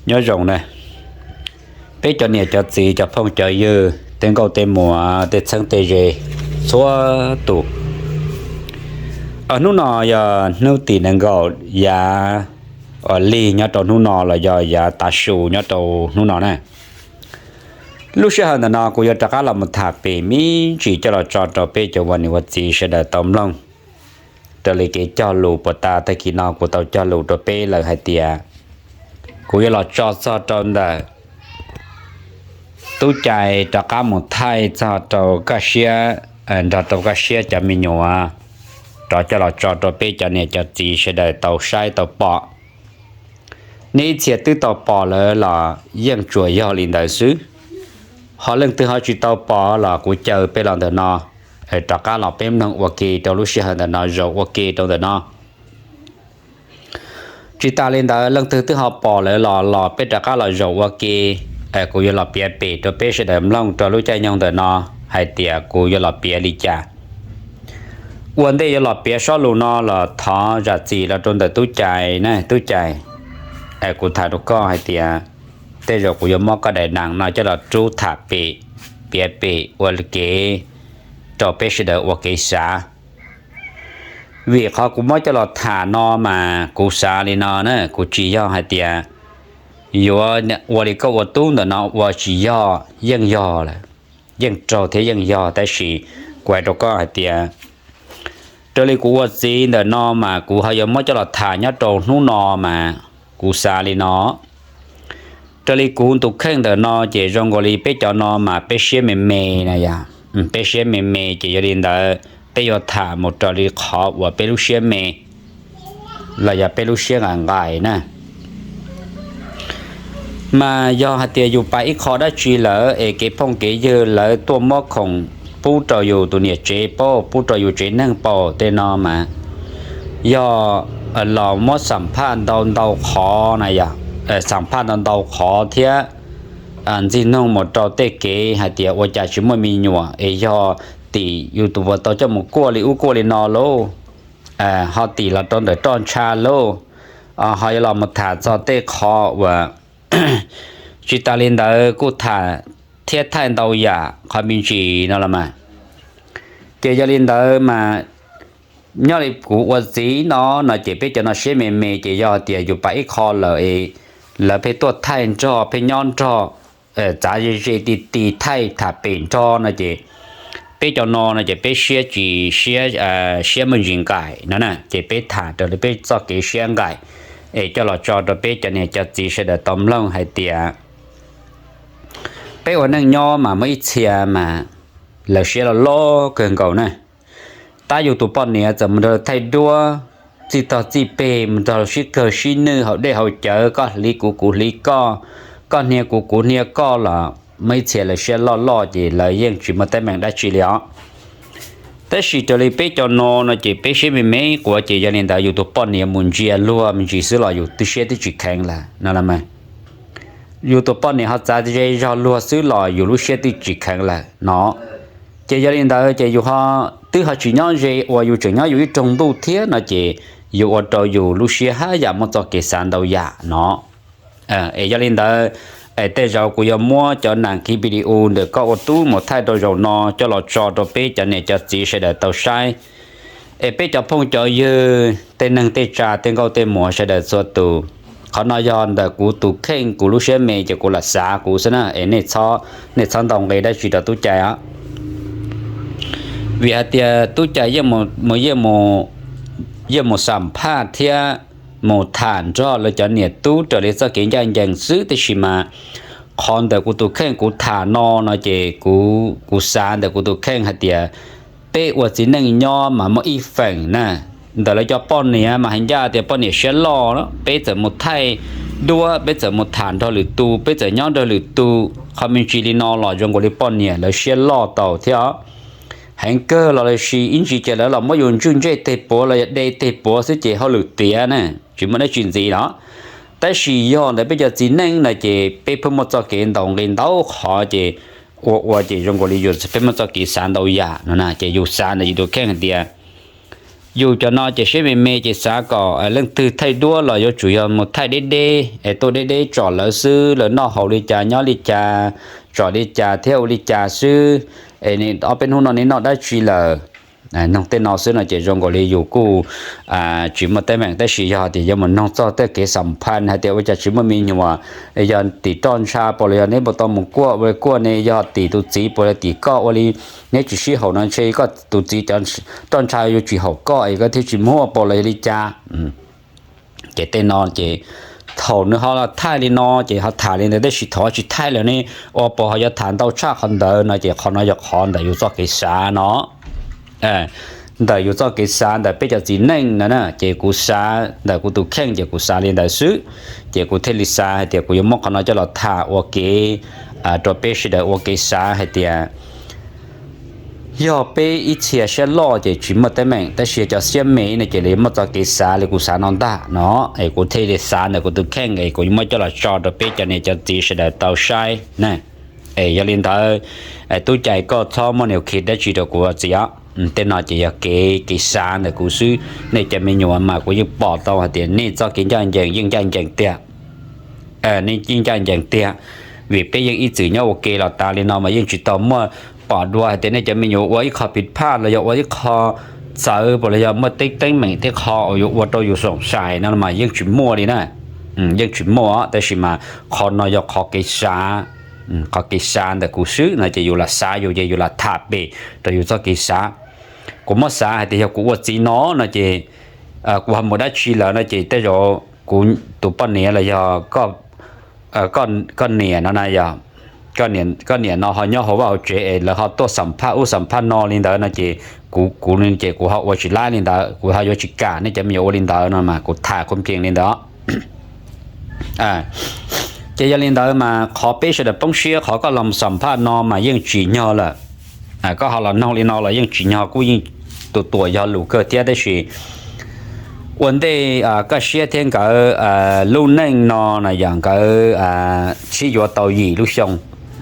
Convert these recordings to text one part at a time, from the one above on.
Nyob zoo na, peb cov niam cov txiv cov phooj cov ywg tej nkauj tej muam tej txheeb tej ze txhua tus. Hnub no yog hnub tim nees nkaum yav lig nyob rau hnub no los yog yav tav su nyob rau hnub no na. Lub sij hawm ntawm no kuv yuav rov qab los mus tham pem me ntsis coj los tso rau peb cov ua niam ua txiv sawv daws tau mloog. Raws li kev cog lus puag ta tag kis no kuv tau cog lus rau peb lawm hais tias kuv yuav los tso txog rau ntawm Tub Cai rov qab mus thaij txog rau Kaj Siab, nrog rau Kaj Siab cov me nyuam, rov coj los tso rau peb cov niam cov txiv sawv daws tau saib tau pom. Nej ib txhia twb tau pom lawm los yeej tsuas yog li ntawd xwb, ho leej twg ho tsis tau pom los kuv caw peb los ntawm no, rov qab los peb mloog ua ke rau lub sij hawm ntawm no, zaum ua ke rau ntawm no. Tsis tas li ntawd, leej twg twb ho pom lawm los los peb rov qab los zaum ua ke. Kuv yuav los piav pem rau peb sawv daws mloog rau lub caij nyoog ntawm no hais tias kuv yuav los piav li cas. Ua ntej yuav los piav sob lus no los thov zam txim los rau ntawm Tub Cai na, Tub Cai. Kuv tham rau koj hais tias tej zaum kuv yuav muab koj daim nees no coj los rub tham pem, piav pem ua kev rau peb sawv daws ua kev xav. Vim qhov kuv muab coj los tham no mas kuv xav li no na, kuv tsis yog hais tias yuav ua li koj ua tub ntawm no ua tsis yog, yeej yog lawm, yeej raug thiab yeej yog, tab sis kuv hais rau koj hais tias raws li kuv ua txiv ntawm no mas kuv ho yuav muab coj los tham nyob rau hnub no mas kuv xav li no. Raws li kuv tus kheej ntawm no ces zoo nkaus li peb cov no mas peb siab me me na yom, peb siab me me ces yog li ntawd peb yuav tham mus raws li qhov uas peb lub siab me los yog peb lub siab nqaim nqaim na. Mas yog hais tias yus pais ib qho dab tsi lawm es kev phooj kev ywg lawv tuaj muab khoom pub rau yus tus niam tsev paub, pub rau yus tsev neeg paub tej no mas yog los muab xam phaj ntau ntau qhov na yom, xam phaj ntau ntau qhov thiab ntxig noog mus rau tej kev hais tias ua cas tsis muaj me nyuam es yog tim yus tus puas tau coj mus kuaj li ub kuaj li no lauj, ho tim los rau ntawm roj ntsha lauj, ho yuav los mus tham txog tej qhov uas tsis tas li ntawd kuj tham thiab thaij ntau yam qhov me ntsis no los mas. Ces yog li ntawd mas nyob li kuv ua txiv no no ces peb cov no siab me me ces yog tias yus pais ib qho lawm es lawv pheej tuaj thaij nrog pheej nyob nrog, txav ze ze ti ti thaij tham pem nrog no ces peb cov no no ces peb siab tsis siab, siab muaj ntsis nqaim no na ces peb tham raws li peb txoj kev siab nqaim es coj los tso rau peb cov niam cov txiv sawv daws tau mloog hais tias peb ua neej nyob mas muaj ib txhia mas lawv siab loj loj kawg nkaus na. Tab yus tus poj niam txawm mus nrog lawv thaij duab, txij tog txij peg mus nrog sib kawg sib nwj haus dej haus cawv, koj hliv kuv kuv hliv koj, koj hnia kuv kuv hnia koj los muaj ib txhia lawv siab loj loj ces lawv yeej tsis muaj teeb meem dab tsi li os. Tab sis raws li peb cov no no ces peb siab me me quav ces yog li ntawd yus tus poj niam mus ntsia luag me ntsis xwb los yus twb siab twb tsis kheev lawm no los mas. Yus tus poj niam ho txav ze zog luag xwb los yus lub siab twb tsis kheev lawm no. Ces yog li ntawd ces yus ho twb ho tsis nyob ze uas yus tseem nyob yus ib roog ntuj thiab no ces yus ua rau yus lub siab haj yam muaj txoj kev xav ntau yam no. Es yog li ntawd, es tej zaum kuv yuav muab cov nees kiv video ntawm koj ua tub mus thaij rau zaum no coj los tso rau peb cov niam cov txiv sawv daws tau saib. Es peb cov phooj cov ywg tej neeg tej tsa tej nkauj tej muam sawv daws txhua tus, qhov no yog ntawm kuv tus kheej kuv lub siab me ces kuv lam xav kuv xwb na es nej txhob ntaus nqi dab tsi rau Tub Cai os. Vim hais tias Tub Cai yeej mus, yeej mus xam phaj thiab mus tham nrog lawv cov niam tub raws li txoj kev ncaj ncees xwb, tiam sis mas qhov ntawm kuv tus kheej kuv tham no no ces kuv, kuv xav ntawm kuv tus kheej hais tias peb ua txiv neej nyob mas muaj ib feem na, ntawm lawv cov poj niam mas hais ncaj tias poj niam siab loj, peb txawm mus thaij duab, peb txawm mus tham nrog lwm tus, peb txawm nyob nrog lwm tus, qhov me ntsis li no los zoo nkaus li poj niam lawv siab loj tau thiab. Heev kawg los lawv sis ib ntsis ces lawv los muab yus ntswj ntsej teg puav los yog de teg puav xwb ces hauj lwm tiav na, tsis muaj dab tsi ntxiv los. Tab sis yog ntawm peb cov txiv neej no ces peb pheej muaj txoj kev ntaus nqi ntau qhov ces ua ua ces zoo nkaus li yus pheej muaj txoj kev xav ntau yam no na, ces yus xav ntawm yus tus kheej hais tias Yus cov no ces siab me me ces xav kom leej twg thaij duab los yuav tsum yog mus thaij deb deb es tuaj deb deb tsom lawv xwb, lawv noj haus li cas nyob li cas, tsom li cas thiab ua li cas xwb. Es ob peb hnub no neb noj dab tsi lawm? Noog tej no xwb no ces zoo nkaus li yus kuj tsis muaj teeb meem. Tab sis yog tias yuav mus noog txog tej kev xam phaj hais tias ua cas tsis muaj me nyuam, yog tim roj ntsha puas los yog neb puas tau mus kuaj ua kuaj ne, yog tim tus txiv puas los tim koj ua li, neb tsis sib haum no ntshe koj tus txiv cov roj ntsha yuav tsis haum koj es koj thiaj tsis muaj puas los yog li cas. Ces tej no ces thaum nws ho thaij li no ces ho tham li ntawd, tab sis thaum tsis thaij lawm ne, ua puas ho yuav tham ntau tshaj qhov ntawd no ces qhov no yog qhov ntawm yus txoj kev xav no. Ntawm yus txoj kev xav ntawm peb cov txiv neej no na, ces kuv xav ntawm kuv tus kheej ces kuv xav li ntawd xwb. Ces kuv thiaj li xav hais tias kuv yuav muab qhov no coj los tham ua kev rau peb sawv daws ua kev xav hais tias yog peb ib txhia siab loj ces tsis muaj teeb meem, tab sis cov siab me no ces lawv muaj txoj kev xav li kuv xav no ntag no. Es kuv thiaj li xav ntawm kuv tus kheej es kuv yuav muab coj los tso rau peb cov niam cov txiv sawv daws tau saib na. Es yog li ntawd, tub cai koj txhob muab nws khi dab tsi rau kuv txiv os. Tej no ces yog kev kev xav ntawm kuv xwb. Nej cov me nyuam mas kuv yeej pom tau hais tias nej txoj kev ncaj ncees yeej ncaj ncees tiag. Nej yeej ncaj ncees tiag, vim peb yeej ib txwm nyob ua ke los tas li no mas yeej tsis tau muaj pom dua hais tias nej cov me nyuam ua ib qho phiv phaj los yog ua ib qho txawv puas los yog muaj tej teeb meem tej qho uas yuav ua rau yus xoom xais no mas yeej tsis muaj li na. Yeej tsis muaj, tab sis mas qhov no yog qhov kev xav, qhov kev xav ntawm kuv xwb no ces yus lam xav yus ces yus lam tham pem rau yus txoj kev xav. Kuv muab xav hais tias yog kuv ua txiv no no ces kuv ho mus dab tsi lawm no ces tej zaum kuv tus poj niam los yog koj niam no na, yog koj niam no ho nyob hauv vaj hauv tsev es lawv ho tuaj xam phaj ub xam phaj no li ntawd no ces kuv, kuv ces kuv ho ua tsis laib li ntawd, kuv ho yuav tsis kam nej cov me nyuam ua li ntawd no mas kuv tham qhuab nkees li ntawd. Ces yog li ntawd mas qhov peb sawv daws poob siab qhov koj los xam phaj no mas yeej tsim nyog lawm. Koj ho los noog li no los yeej tsim nyog, kuj yeej tus tuam yog lus kawg thiab, tab sis ua ntej Kaj Siab thiab nkawd lub neej no na yog nkawd sib yuav tau yim lub xyoo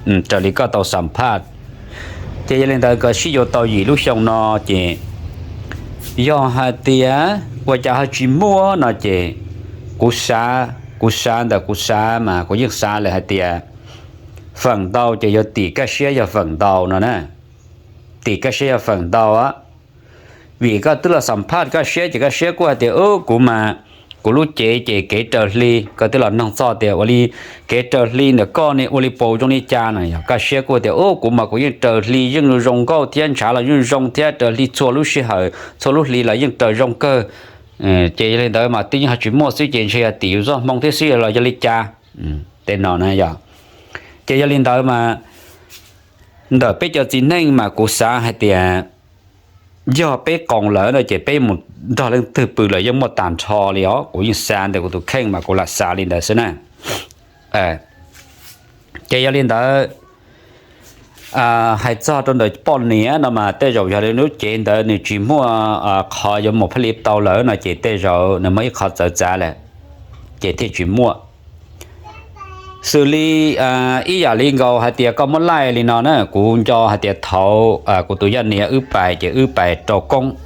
raws li koj tau xam phaj. Ces yog li ntawd nkawd sib yuav tau yim lub xyoo no ces yog hais tias ua cas ho tsis muaj no ces kuv xav, kuv xav ntawm kuv xav mas kuv yeej xav lawm hais tias feem ntau ces yuav tim Kaj Siab yog feem ntau no na. Tim Kaj Siab yog feem ntau, vim koj twb los xam phaj Kaj Siab ces Kaj Siab kuj hais tias ub kuv mas kuv lub cev ces kev raws hli, koj twb los noog txog tias ua li kev raws hli ntawm koj ne ua li puas zoo li cas no, yog Kaj Siab kuj tias ub kuv mas kuv yeej raws hli yeej zoo nkauj thiab ntshav los yeej zoo thiab raws hli txhua lub sij hawm txhua lub hli los yeej raws zoo kawg. Ces yog li ntawd mas twb yeej ho tsis muaj xwb ces ntshe yog tim yus txoj hmoo thiab xwb los yog li cas. Tej no na yog, ces yog li ntawd mas ntawm peb cov txiv neej mas kuv xav hais tias yog peb qoos lawm no ces peb mus nrog leej twg pw los yeej muaj tag nrho li os. Kuv yeej xav ntawm kuv tus kheej mas kuv lam xav li ntawd xwb na. Ces yog li ntawd, hais txog rau ntawm poj niam no mas tej zaum yog li lub cev ntawd nws tsis muaj qhov yuav mus pheej li tau lawm no ces tej zaum nws muaj ib qho txawv txav lawm ces thiaj tsis muaj. Xws li ib yam li nkaus hais tias koj muab laij li no na, kuv nco hais tias thaum kuv tus yaj niam wb pais ces wb pais rau koob.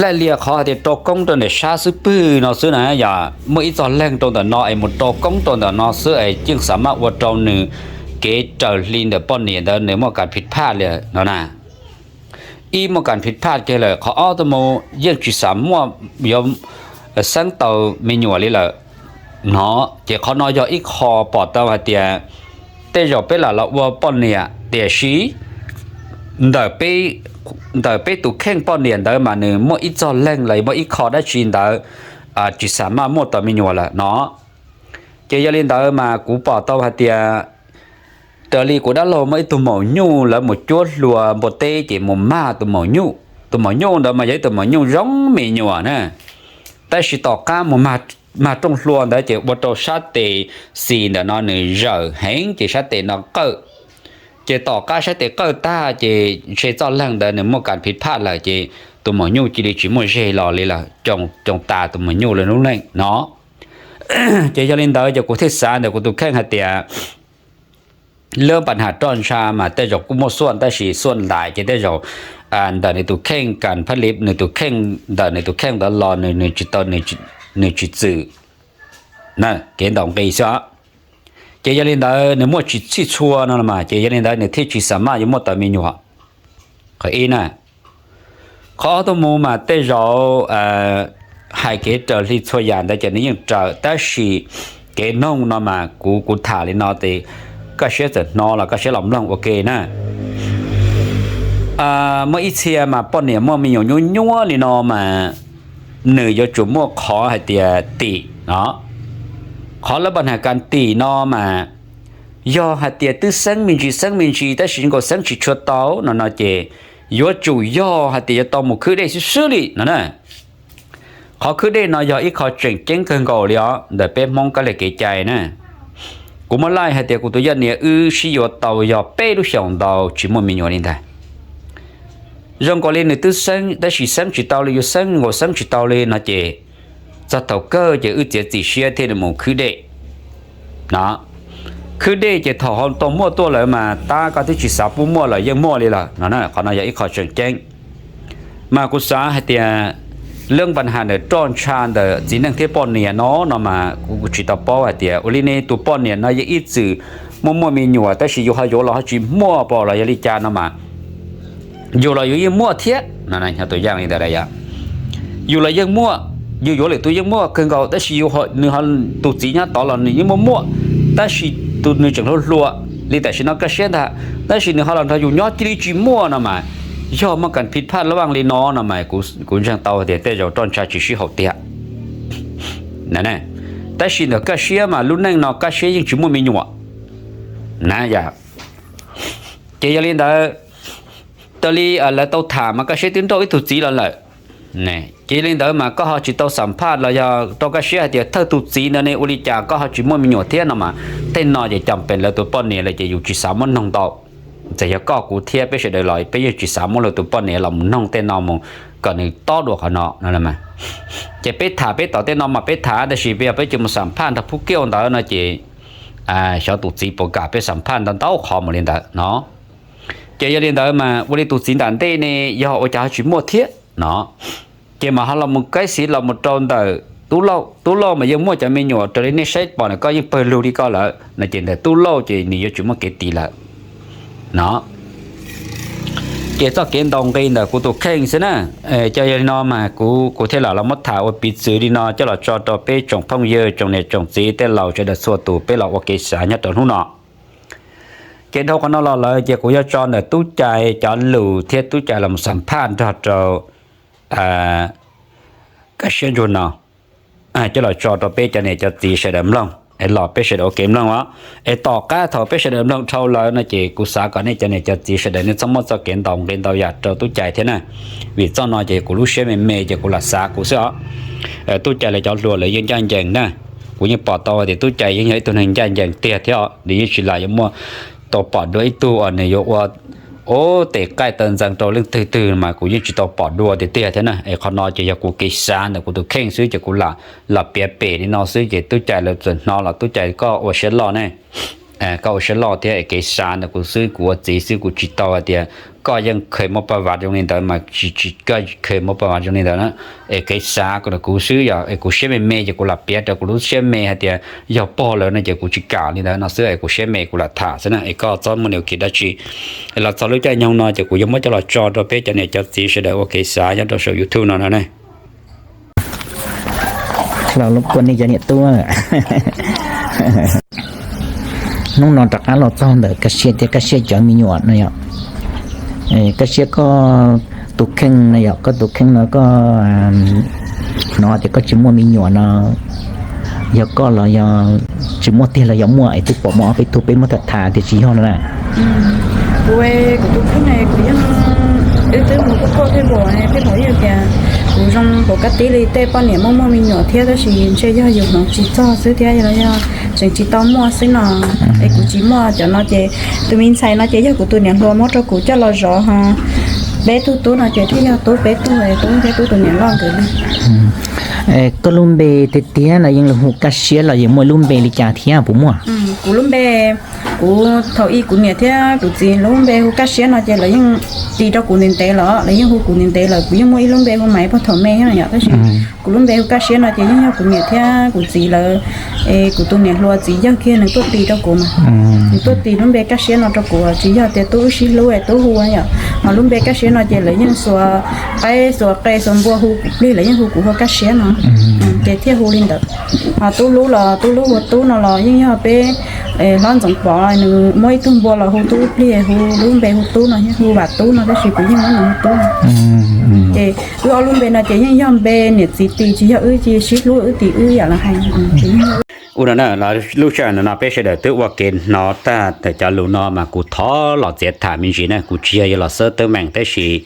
Laij lias qhov hais tias rau koob rau ntawm sab xub pwg no xwb na, yog muaj ib txoj leeg rau ntawm no es mus rau koob rau ntawm no xwb es yeej xav maj ua rau nws kev raws hli ntawm poj niam ntawd nws muaj kas phiv phaj li no na. Ib muaj kas phiv phaj kiag lawm, qhov ob tuaj mus yeej tsis xav muaj yuav xeeb tau me nyuam li lawm no. Ces qhov no yog ib qho pom tau hais tias tej zaum peb lam los ua poj niam tiam sis ntawm peb tus kheej poj niam ntawd mas nws muaj ib txoj leeg los muaj ib qho dab tsi ntawd tsis xav maj muaj tau me nyuam lawm no. Ces yog li ntawd mas kuv pom tau hais tias raws li kuv dab laug muaj ib tug maum nyuj lawv mus cuab hlua npua teb ces mus mag tus maum nyuj. Tus maum nyuj ntawd mas yog ib tug maum nyuj zoo me nyuam na, tab sis tom qab mus mag rooj hlua ntawd ces ua rau sab tes xis ntawm no nws zawm heev ces sab tes no qawj. Ces tom qab sab tes qawj tag ces ntshe txoj leeg ntawd nws muaj kas phiv phaj lawm ces tus maum nyuj cia li tsis muaj zeg los li lawm, coo tas tus maum nyuj lawv lub neej no. Ces yog li ntawd ces kuv thiaj xav ntawm kuv tus kheej hais tias lawv pas ham roj ntsha mas tej zaum kuj muaj xuaj tab sis xuaj ntais ces tej zaum ntawm nws tus kheej kas phab li nws tus kheej ntawm nws tus kheej ntawd los nws tsis tau, nws tsis txwm kev ntaus nqi xwb. Ces yog li ntawd nws muaj tsis txhij txhua no los mas ces yog li ntawd nws thiaj tsis xav maj yuav muaj tau me nyuam. Qhov ib na, qhov ob tuaj mus mas tej zaum hais kev raws li txhua yam ntawd ces nws yeej raws tab sis kev noog no mas kuv kuv tham li no ces koj siab txawm hnov los koj siab los mloog ua ke na. Muaj ib txhia mas poj niam muaj me nyuam nyuab nyuab li no mas nws yuav tsum muaj qhov hais tias tim no. Qhov lawv pas ham kas tim no mas yog hais tias twb xeeb me ntsis xeeb me ntsis tab sis nkaus xeeb tsis tshua tau no no ces yuav tsum yog hais tias yuav tau mus khwb dej xwb xwb li no na. Qhov khwb dej no yog ib qho tseem ceeb kawg nkaus li os ntawm peb Hmoob kab li kev cai na. Kuv muab laij hais tias kuv tus yoj niam wb sib yuav tau yog peb lub xyoos ntau tsis muaj me nyuam li ntag. Zoo nkaus li nws twb xeeb tab sis xeeb tsis tau li, yuav xeeb nkaus xeeb tsis tau li no ces txog thaum kawg ces wb txiav txim siab thiaj li mus khwb dej no. Khwb dej ces thaum ho tau muaj tuaj lawm mas tab koj twb tsis xav pub muaj lawm yeej muaj li lawm no. Qhov no yog ib qho tseem ceeb. Mas kuv xav hais tias lawv pas ham ntawm roj ntsha ntawm txiv neej thiab poj niam no no mas kuv tsis tau paub hais tias ua li ne tus poj niam no yeej ib txwm muaj muaj me nyuam tab sis yus ho yuav los ho tsis muaj pom los yog li cas no mas yus los yus yeej muaj thiab no. Tus yaj li ntawd yus los yeej muaj, yus yuav lwm tus yeej muaj kawg nkaus tab sis nws tus txiv nyob tod los nws yeej muaj muaj, tab sis tus nws tseem hluas hluas li tam sim no kaj siab ntag tab sis nws ho los nrog yus nyob cia li tsis muaj no mas yog muaj kas phiv phaj laj vaj li no no mas kuv ntseeg tau tias tej zaum roj ntsha tsis sib haum tiag. Tab sis ntawm kaj siab mas lub neej no kaj siab yeej tsis muaj me nyuam na yom. Ces yog li ntawd, raws li lawv tau tham mas kaj siab twb nrauj ib tug txiv los lawm. Ces yog li ntawd mas koj ho tsis tau xam phaj los yog rau kaj siab hais tias thawj tus txiv ntawd ne ua li cas koj ho tsis muaj me nyuam thiab no mas tej no ces cam pees lawv tus poj niam lawm ces yus tsis xav muab noog ntau. Txawm yog koj kuv thiab peb sawv daws los peb yeej tsis xav muab lawv tus poj niam los mus noog tej no mus kom nws tob dua qhov no no. Ces peb tham peb tom tej no mas peb tham tab sis yog peb cia mus xam phaj nrog phub kiauj ntawd no ces xyov tus txiv puas kam peb xam phaj ntau ntau qhov mus li ntawd no. Ces yog li ntawd mas ua li tus txiv nram ntej ne yog ua cas ho tsis muaj thiab no. Ces mas ho los mus kaib xiv los mus rau ntawm tub lauj, tub lauj mas yeej muaj cov me nyuam raws li nej saib pom na, koj yeej pawg lug li koj lawm no ces ntawm tub lauj ces nws yuav tsis muaj kev tiv lawm no. Ces txoj kev ntaus nqi ntawm kuv tus kheej xwb na. Ces yog li no mas kuv kuv thiaj lam los muab tham ua piv txwv li no coj los tso rau peb tsoom phooj ywg tsoom niam tsoom txiv tej laus sawv daws txhua tus peb los ua kev xav nyob rau hnub no. Ces dhau qhov no los lawm ces kuv yuav tso ntawm tub cai cov lus thiab tub cai los xam phaj nrog rau kaj siab ntsuag no coj los tso rau peb cov niam cov txiv sawv daws mloog es los peb sawv daws ua kev mloog os. Es tom qab thaum peb sawv daws mloog dhau lawm no ces kuv xav kom nej cov niam cov txiv sawv daws nej txhob muab txoj kev ntaus nqi ntau yam rau tub cai thiab na. Vim txoj no ces kuv lub siab me me ces kuv lam xav kuv xwb os. Tub cai lawv cov hluas lawv yeej ncaj ncees na. Kuv yeej pom tau tias tub cai yeej yog ib tug neeg ncaj ncees tiag thiab os, nws yeej tsis lam yuav muaj tau pom dua ib tug uas nws yuav ua ub tes qaij taw ntxeev rau leej twg twg mas kuv yeej tsis tau pom dua tiag tiag thiab na. Es qhov no ces yog kuv kev xav ntawm kuv tus kheej xwb ces kuv lam los piav pem li no xwb ces tub cai lawv txawm hnov los tub cai koj ua siab loj ne. Koj ua siab loj thiab es kev xav ntawm kuv xwb, kuv ua txiv xwb kuv tsis tau hais tias koj yeej kheev muaj paj vav zoo li ntawd mas tsis, koj kheev muaj paj vav zoo li ntawd na. Es kev xav kuv xwb yog es kuv siab me me ces kuv lam piav rau kuv lub siab me hais tias yog pog lawm no ces kuv tsis kam li ntawd no xwb es kuv siab me kuv lam tham xwb na es koj txhob muaj niam kiv dab tsi. Los txog lub caij nyoog no ces kuv yuav muab coj los tso rau peb cov niam cov txiv sawv daws ua kev xav nyob rau saum YouTube no no ne. Los kuj nej cov niam tub, hnub no rov qab los txog ntawm Kaj Siab thiab Kaj Siab cov me nyuam no yom. Kaj Siab koj tus kheej no yom, koj tus kheej no koj hnov tias koj tsis muaj me nyuam no yog koj los yog tsis muaj tiag los yog muaj es twb pom muaj ob peb tug peb muab tham tham tias tsis yog no na. Kuv, kuv tus kheej ne kuv yeej, wb twb mus kuj tuaj thiab npaum ne thiab npaum yog tias kuv zoo npaum kab tib li tej poj niam muaj muaj me nyuam thiab tab sis ntshe yog yus hmoov tsis txog xwb thiab los yog tseem tsis tau muaj xwb no. Es kuv tsis muaj cov no ces tus me ntxhais no ces yog kuv tus niam hluas muab rau kuv coj los zov ho peb tug tub no ces thiaj yog tub peb tug, tub thiab tub tus niam loj nkawd li. Koj lub npe tiag tiag no yeej los hu Kaj Siab los yeej muaj ib lub npe li cas thiab puas muaj? Kuv lub npe, kuv thaum ub kuv niam thiab kuv txiv lub npe hu Kaj Siab no ces lawv yeej tis rau kuv ntev ntev los, lawv yeej hu kuv ntev ntev lawm, kuv yeej muaj ib lub npe hu Maiv Pog Thaum Me thiab no yom, tab sis kuv lub npe hu Kaj Siab no ces yeej yog kuv niam thiab kuv txiv lawv, kuv tus niam hluas txiv yawg kiag nws tuaj tis rau kuv mas, nws tuaj tis lub npe Kaj Siab no rau kuv, tsis yog tias tub wb sib hlub es tub hu yom, ho lub npe Kaj Siab no ces lawv yeej xuas qaib xuas qe xuas npua hu kuv plig, lawv yeej hu kuv ua Kaj Siab no, ces thiaj hu li ntawd. Ho Tub Lub los Tub Lub ua Tub no los yeej yog peb hlob Ntxoov Pov nws muab ib tug npua los hu Tub plig, hu lub npe hu Tub no thiab, hu Vam Tub no tab sis kuv yeej muab nws hu Tub. Ces wb ob lub npe no ces yeej yog npe niam txiv tis, tsis yog wb cia sib hlub wb tis wb yam los hais. Ua no, lub sij hawm ntawm no peb sawv daws twb ua kev hnov tag cov lus no mas kuv thov los txiav tham me ntsis na, kuv tsis yog yuav los xab teeb meem tab sis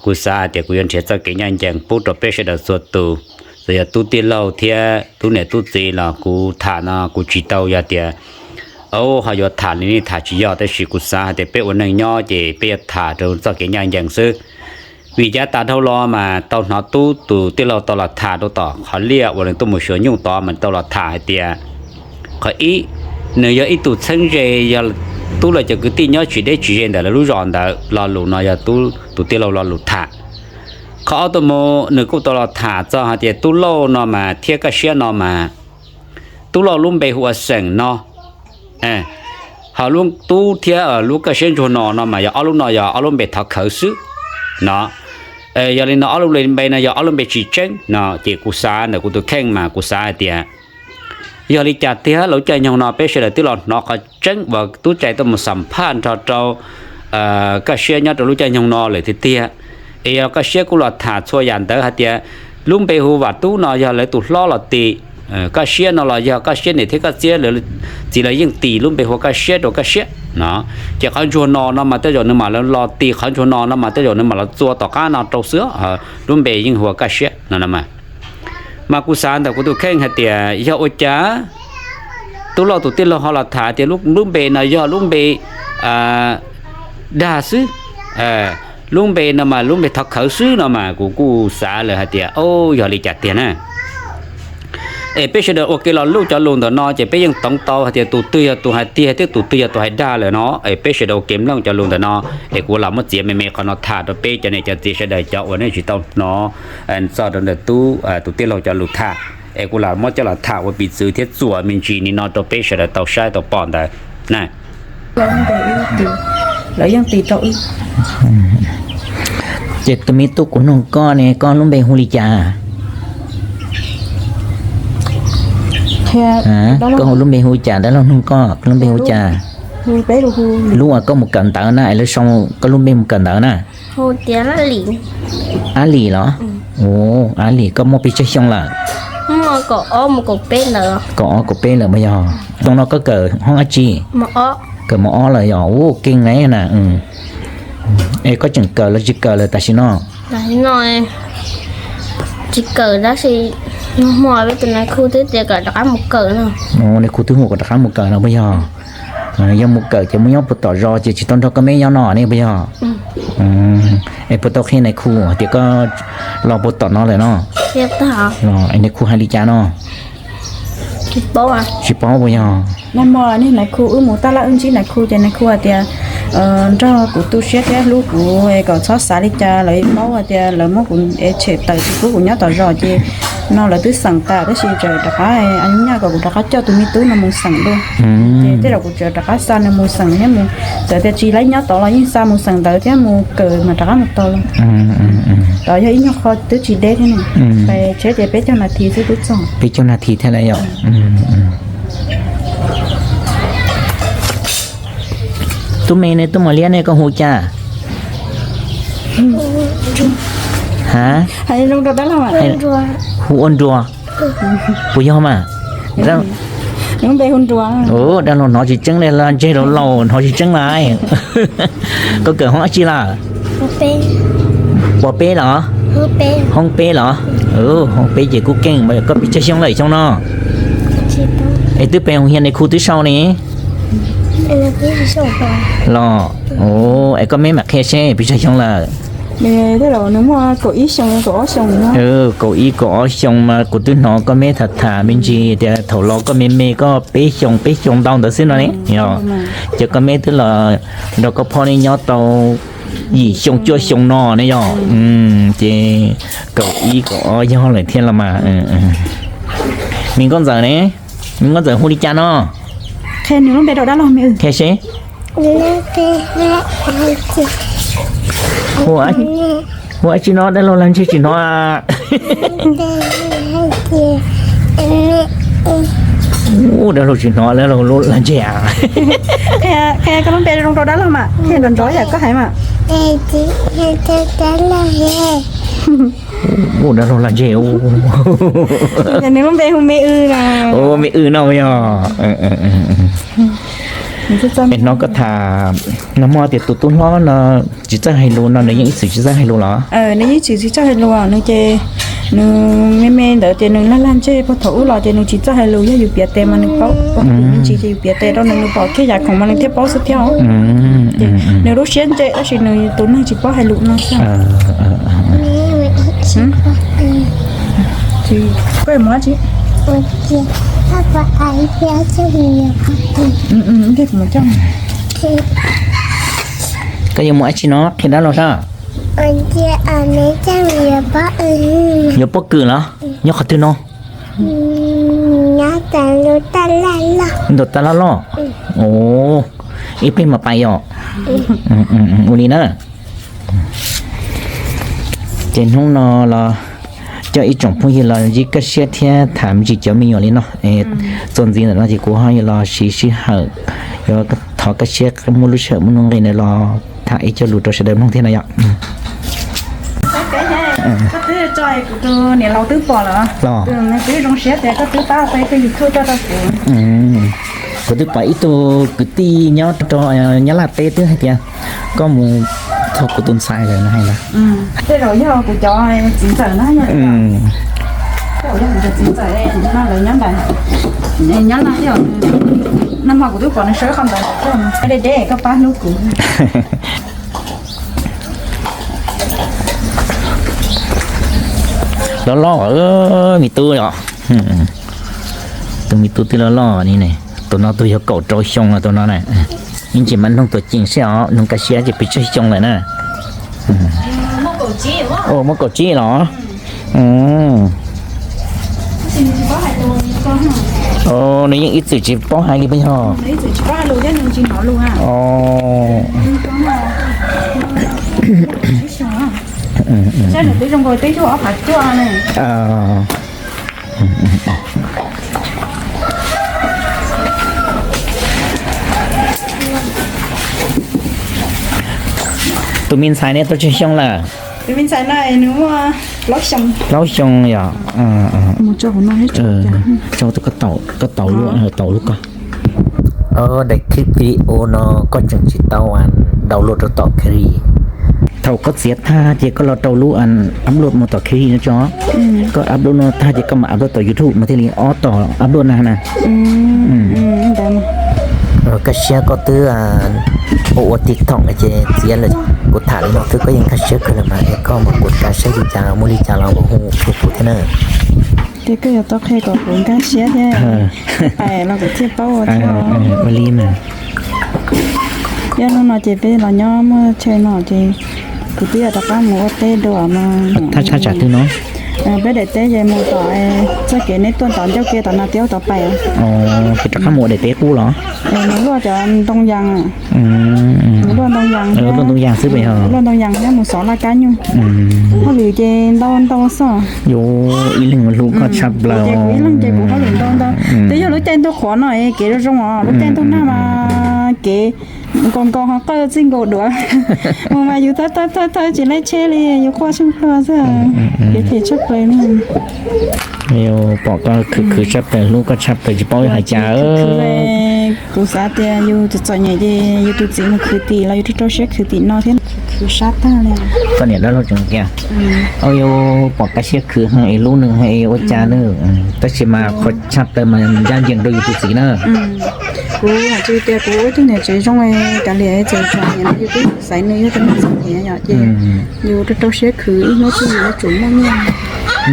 kuv xav hais tias kuv yuav nrhiav txoj kev ncaj ncees pub rau peb sawv daws txhua tus, txawm yog tub tij laug thiab tub niam tub txiv los kuv tham no kuv tsis tau yog tias ho yuav tham li nej tham tsis yog, tab sis kuv xav hais tias peb ua neej nyob ces peb yuav tham rau txoj kev ncaj ncees xwb. Vim cav tas dhau los mas tau hnov tub tus tij laug tau los tham rau tom qhov liaj uas nws tuaj mus xyuas nyuj tod mas tau los tham hais tias qhov ib, nws yog ib tug txheeb ze, yog tub lawv cov kwv tij nyob tsis deb tsis ze ntawm lawv lub zos ntawd, lo lus no yog tub tus tij laug lo lus tham. Qhov ob tuaj mus nws kuj tau los tham txog hais tias Tub Lauj no mas thiab Kaj Siab no mas, Tub Lauj lub npe hu ua Xeem no, ho lub Tub thiab lub Kaj Siab Ntsuag no no mas yog ob lub no yog ob lub npe thov khawv xwb no. Yog li no ob lub npe no yog ob lub npe tsis tseeb no ces kuv xav ntawm kuv tus kheej mas kuv xav hais tias yog li cas tiag lub caij nyoog no peb sawv daws twb los hnov qhov tseeb uas Tub Cai tuaj mus xam phaj nrog rau Kaj Siab nyob rau lub caij nyoog no lawm tiag tiag. Es yog Kaj Siab kuj los tham txhua yam ntawd hais tias lub npe hu Vam Tub no yog lawv tus hlob los tis, Kaj Siab no los yog Kaj Siab niam thiab Kaj Siab txiv lawv yeej tis lub npe hu Kaj Siab rau Kaj Siab no. Ces qhov Ntsuag no no mas tej zaum nws mam los tis, qhov Ntsuag no no mas tej zaum nws mam los txua tom qab no rau xwb, lub npe yeej hu ua Kaj Siab no. Mas kuv xav ntawm kuv tus kheej hais tias yog ua cas Tub Lauj tus tij laug ho los tham tias lub npe no yog lub npe dag xwb, lub npe no mas lub npe thov khawv xwb no mas kuv kuj xav lawm hais tias o, yog li cas tiag na. Es peb sawv daws ua kev lo lus cov lus ntawm no ces peb yeej toov tau hais tias tus twg yog tus hais tiag thiab tus twg yog tus hais dag lawm no. Es peb sawv daws ua kev mloog cov lus ntawm no, es kuv los muab txiav me me qhov no tham rau peb cov niam cov txiv sawv daws cov uas nej tsis tau hnov txog rau ntawm tub tus tij laug cov lus tham, es kuv los muab coj los tham ua piv txwv thiab txuam me ntsis li no rau peb sawv daws tau saib tau pom ntawd na. Lawv yeej tis rau wb. Ces tus me tub, kuv nug koj ne, koj lub npe hu li cas? Koj hu lub npe hu li cas, dab laug nug koj, koj lub npe hu li cas? Lub uas koj mus kawm ntawv na, es lawv sau koj lub npe mus kawm ntawv na. Ab Lis los? Ab Lis, koj muaj pes tsawg xyoo lawm? Kaum ob kaum peb lawm puas yog? Xyoo no koj kawm hoob dab tsi? Kawm mos ob lawm yog? Ua keej na. Es koj tseem kawm los tsis kawm lawm tam sim no? Tsis kawm tab sis hmo peb tus nais khu twb tias kom rov qab mus kawm no. Nais khu twb hu kom rov qab mus kawm no puas yog? Yog mus kawm ces mus nyob puag tom zos ces tsis tau nrog koj me nyob no ne puas yog? Es puas tau qhia nais khu tias koj los puag tom no lawm no? Los es nais khu hais li cas no? Tsis paub puas yog? Nag hmo niag nais khu wb mus taj laj wb ntsib nais khu ces nais khu hais tias nrog kuv tu siab thiab hlub kuv es kom txhob xav li cas, lawv paub hais tias lawv muab kuv tshem tawm tsis pub kuv nyob tom zos ces no lawv twb xeem tas tab sis tseem rov qab, nyaj kom kuv rov qab coj tus me tub no mus xeem dua. Ces tej zaum kuv tseem rov qab xa nws mus xeem thiab mus, txawm tias tsis laib nyob tod los yeej xa mus xeem ntawv thiab mus kawm mas rov qab mus tau los. Tod yog ib nyuag qho twb tsis deb thiab ne, pes tsheb ces peb caug nas this xwb twb txog. Peb caug nas this thiab lawm yom. Tub me ne, tub mos liab ne, koj hu cas? Ha, hu ua Nruas. Puas yog mas? Dab laug hnov tsis tseeb li, los ntseg rau laus hnov tsis tseeb lawm. Koj kawm hoob dab tsi lawm? Pov peb los? Hoob peb los? Hoob peb ces kuj keej. Koj pes tsawg xyoo lawm xyoo no? Es twb pes hauv hias nais khu twb sau ne? Los, es koj me mam qhia seb pes tsawg xyoo lawm. Tej zaum nws muaj kaum ib xyoo kaum ob xyoo no. Kaum ib kaum ob xyoo mas kuv twb hnov koj me tham tham me ntsis tias thaum los koj me me koj peb xyoo peb xyoo ntau ntawd xwb no ne. Yog, ces koj me twb los nrog koj phob neb nyob tau yim xyoo cuaj xyoo no ne yog. Ces kaum ib kaum ob yog lawm thiab los mas. Me nkauj ntxawm ne, me nkauj ntxawm hu li cas no? Qhia nws lub npe rau dab laug me. Qhia seb. Hu dab tsi no, dab laug lag ntseg tsis hnov. Hu dab laug tsis hnov, dab laug lub lag ntseg a. Qhia koj lub npe zoo rau dab laug mas, qhia nrov nrov yam koj hais mas. Hu dab laug lag ntseg. Nws lub npe hu me w na. Me w no yog. Es hnov koj tham, nag hmo tias tus tub hlob no tsis txawj hais lus no, nws yeej ib txwm tsis txawj hais lus los? Nws yeej tsis txawj hais lus, nws ces nws me me ntawd ces nws lag lag ntseg, puag thaum ub los ces nws tsis txawj hais lus, yog yus piav tes mas nws paub, me ntsis ces yus piav tes rau nws, nws pom kiag yam khoom mas nws thiaj paub xwb thiab. Ces nws lub siab ntse tab sis nws tus neeg tsis paub hais lus no xwb. Koj yuav mus dab tsi no, qhia dab laug seb. Yuav pob kws los? Nyob qhov twg no? Ntaus tas loj loj. Ib pliag mam pais yom. Ua li na. Ces hnub no los coj ib tsoom phooj ywg los ntsib Kaj Siab thiab tham me ntsis cov me nyuam li no. Txuas ntxiv ntawm no ces kuv ho yuav los siv sij hawm, yuav thov Kaj Siab muaj lub sij hawm muaj nuj nqis na los tham ib co lus rau sawv daws mloog thiab na yom. Koj twb tso kuv tus niam laus twb pom lawm. Los? Nws twb zoo siab tias koj twb pab ua ib tug YouTube tuaj rau kuv. Kuv twb pom ib tug kwv tij nyob rau Nyab Laj teb twb hais tias koj mus txog kuv tus ntxhais lawm no hais na. Tej zaum yog kuv cov txiv ntxawm na. Tej zaum yog kuv cov txiv ntxawm no lawv nyob ntawd. Nyob no thiab. Nag hmo kuv twb pom nws sawv qhov ntawd, deb deb koj pab hlub kuv. Loj loj, me tub os. Tus me tub twb loj loj ni ne. Tus no twb yog kaum rau xyoo los tus no na. Ib ntsis mam nug tuam ceem seb os, nug Kaj Siab ces pes tsawg xyoo lawm na. Muaj kaum tsib los? Nws yeej ib txwm tsis paub hais li puas yog? Tus me ntxhais ne tau tsawg xyoo lawm? Plaub xyoo yog. Koj taus lub, taus lub koj. Daim clip video no koj tseem tsis tau download rau tom Kari. Thaum koj txiav tag ces koj los rau lub upload mus tom Kari no tso. Koj upload no tag ces koj mam upload tom YouTube mas thiaj li ob tom upload na na. Kaj Siab koj twb ua ua TikTok no ces txiav lawm, kuv tham li no twb koj yeej kaj siab kawg lawm mas es koj mam kuv kaj siab li cas muaj li cas los hu rau kuv thiab na. Ces koj yuav tau qhia kom kuv nkag siab thiab, pais los kuv thiaj paub ua thiab. Ua li mas. Yog hnub no ces peb los nyob muaj chaw no ces kuv twb yuav rov qab mus ua teb dua mas. Thaj tsam twg no? Peb daim teb ces mus tom txoj kev neb tuaj tom ncauj ke tom no tiab tom pais. Ces rov qab mus ua daim teb qub los? Nws luaj cov ntoo yas. Luaj ntoo yas, luaj ntoo yas xwb, luaj ntoo yas thiab mus xov laj kab nyuj. Hauj lwm ces ntau ntau xwb. Yuav ib leeg hlub koj tshaj plaws. Kuv ib leeg ces kuv hauj lwm ntau ntau. Twb yog lub caij ntuj qhuav no kev zoo zoo os, lub caij ntuj nag mas kev nkaus nkaus ho qawj txij nkaus duav. Mus mas yus thawj thawj thawj tsis laib tsheb li, yus quaj tsheej plua xwb. Kev phem tshaj plaws li. Pom koj khwv khwv tshaj plaws, hlub koj tshaj plaws tsis paub hais cas. Kuv xav tias yus txom txom nyem ces yus tus txiv mus khwv tim los yus rau rau siab khwv tim no thiab. Khwv sab tag li. Koj niam dab laug tseem tias, au, pom Kaj Siab khwv heev es hlub nws heev ua cas na. Tab sis mas qhov tshaj plaws mas ncaj ncees rau yus tus txiv na. Kuv hais tias kuv ua ib tug niam tsev zoo kav liam txawm tsam niam no yus twb xaiv nws yog tus neeg txom nyem yom, ces yus rau rau siab khwv ib hnub twg yus yuav tsum muaj nyiaj.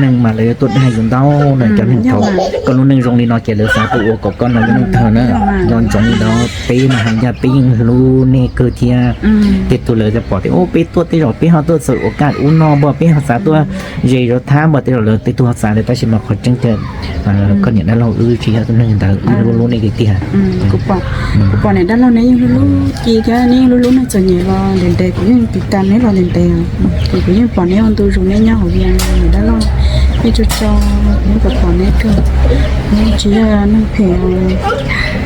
Neeg mas lawv yuav tuaj dag yus ntau na, cov neeg thaum koj lub neej zoo li no ces lawv xav tuaj ua kom koj no lub neej tawg na. Nco ntsoov li ntawd, peb mas hais ncaj peb yeej hlub nej kawg thiab. Tej tug lawv pom tias peb tuaj tej zaum peb ho tuaj txawm ua kaj ua noj npog, peb ho xav tuaj ze zov thab npog, tej zaum lawv tej tug ho xav li, tab sis mas qhov tseeb tiag koj niam dab laug wb tsis yog tus neeg ntawd, wb hlub hlub nej tiag tiag. Kuv pom niam dab laug neb yeej hlub hlub ci thiab neb yeej hlub hlub neeg txom nyem los ntev ntev, kuv yeej tiv tas neb los ntev ntev, ces kuv yeej pom neb ua ntu zus neb nyob hauv Vias, niam dab laug, nej tso tso, kuv yeej pom pom neb kawg. Neb tsis yog neeg phem,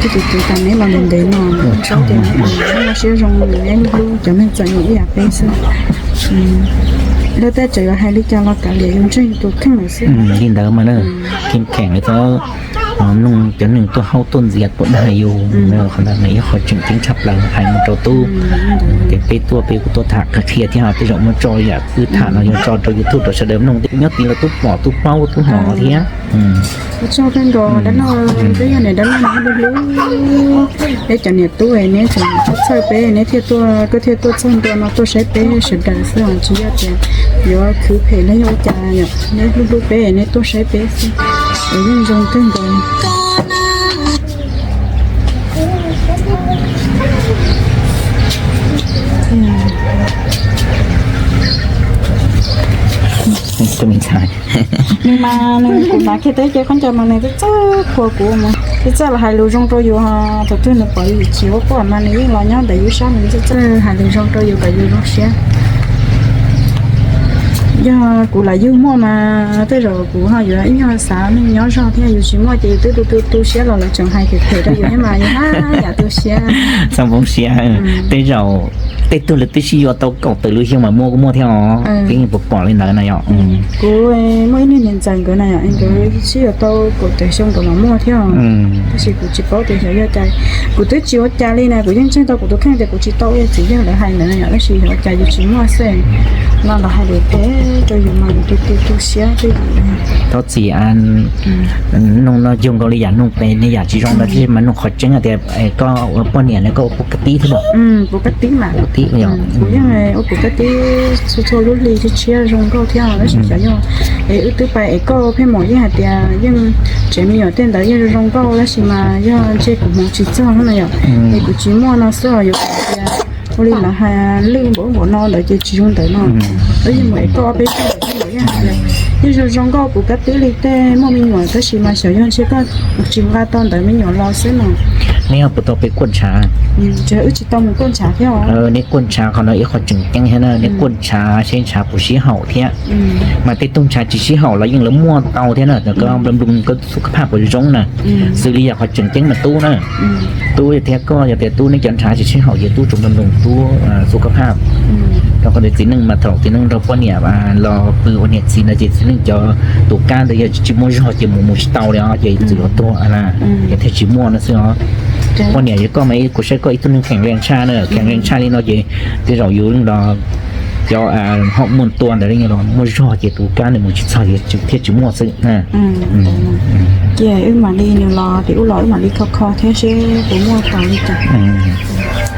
kuv tiv tiv tas neb los ntev ntev no, txhob tias neb siab zoo, neb hlub hlub cov neeg txom nyem ib yam peb xwb. Lawv tej tseem yuav hais li cas los kav liam, yus ntseeg yus tus kheej lawm xwb. Li ntawd mas na, kheev kheev li txhob mloog cov neeg tuaj haub tuaj ntxias tuaj dag yus, qhov ntawd mas ib qho tseem ceeb tshaj plaws hais mus rau tub. Ces peb tuaj peb kuj tuaj tham qhia qhia thiab, tej zaum muaj tso yam wb tham no yog tso rau YouTube rau sawv daws mloog, nyob tid los tub pom tub paub tub hnov thiab. Ua tsaug kawg nkaus dab laug, peb yog niam dab laug neb hlub hlub peb cov niam tub, neb tseem txhawj peb, neb thiaj tuaj, koj thiaj tuaj txog ntua no tuaj saib peb sawv daws xwb os, tsis yog tias yuav khwv phem los yog ua cas yom, neb hlub hlub peb neb tuaj saib peb xwb, es yeej zoo kawg nkaus. Nws mas nws, kuv hnav kiag tau ib ce khaub ncaws mas nws txawj txawj qhuas kuv mas, txawj txawj los hais lus zoo rau yus, thaum twg nws pom yus chim ua quaj mas nws yeej los nyob ntawm yus sab, nws txawj txawj hais lus zoo rau yus kom yus zoo siab. Yog kuv lam yug muaj mas tej zaum kuv ho yuav ib nyuag xav neej nyob zog thiab, yus tsis muaj ces yus twb tu tu tu siab los lawv tseem hais phem phem rau yus thiab mas yus haj yam tu siab. Txhob poob siab, tej zaum tej tug lawv twb sib yuav tau kaum tawm lub xyoo mas muaj kuj muaj thiab os, peb yeej pom pom li ntawd na yom. Kuv muaj ib niag niam ntxawm nkawd na yom, nkawd sib yuav tau kaum tawm xyoo nkawd los muaj thiab, tab sis kuv tsis paub tias xyov yog cas, kuv twb tsis ua cas li na, kuv yeej ntseeg tau kuv tus kheej tias kuv tsis tau ua txiv yawg lawv hais ntawd na yom, tab sis xyov ua cas yus tsis muaj xwb, no los hais lus phem rau yus mas yus tu tu tu siab twj ywm. Thov txim, noog no yog nkaus li yam noog pem ne, yam tsis zoo ntawd, tab sis mas noog qhov tseeb hais tias koj ua poj niam ne koj ua puv kab tib thiab los? Puv kab tib mas, puv kab tib, kuv yeej ua puv kab tib txhua txhua lub hli tshiab tshiab zoo nkauj thiab, tab sis xyov yog es wb twb pais es koj pheej mam yeej hais tias yeej tsev me nyuam tej ntawd yeej zoo zoo nkauj, tab sis mas yog ntshe kuv hmoov tsis txog na yom, es kuv tsis muaj no xwb os, yuav tias ua li lawv hais lwj npaum npaum no ntawd ces tsis zoo ntawd no. Tab sis mas es koj peb yeej hais tias yeej zoo zoo nkauj puv kab tib li tej muaj me nyuam, tab sis mas xyov yog ntshe koj tsis nqa tau ntawv me nyuam los xwb no. Neb ho puas tau peb kuaj ntshav? Wb tsis tau mus kuaj ntshav thiab. Neb kuaj ntshav qhov no ib qho tseem ceeb thiab na, neb kuaj ntshav seb ntshav puas sib haum thiab. Mas tej tug ntshav tsis sib haum los yeej lawv muaj tau thiab na, koj nploos nploos koj xub kab phaj puas zoo na. Xws li yam qhov tseem ceeb mas tub na, tub thiab koj yog tias tub neb cov ntshav tsis sib haum ces tub tsuas nploos nploos tub xub kab phaj, rau qhov tias txiv neej mas thaum txiv neej nrog poj niam los pw ua niam txiv no ces txiv neej cov tus kab ntawd yog tsis muaj zog ces mus mus tsis tau li os, ces txwm yuav tuag na, ces thiaj tsis muaj no xwb os. Poj niam yog koj mas kuv saib koj ib tug neeg kheev leej tshaj na, kheev leej tshaj li no ces tej zaum yus los cov hom muaj tua ntawd li los muaj zog ces tus kab nws mus tsis txog thiaj tsis muaj xwb. Ces wb mam li nws los tim ub los wb mam li kho kho thiab seb puas muaj tau li cas.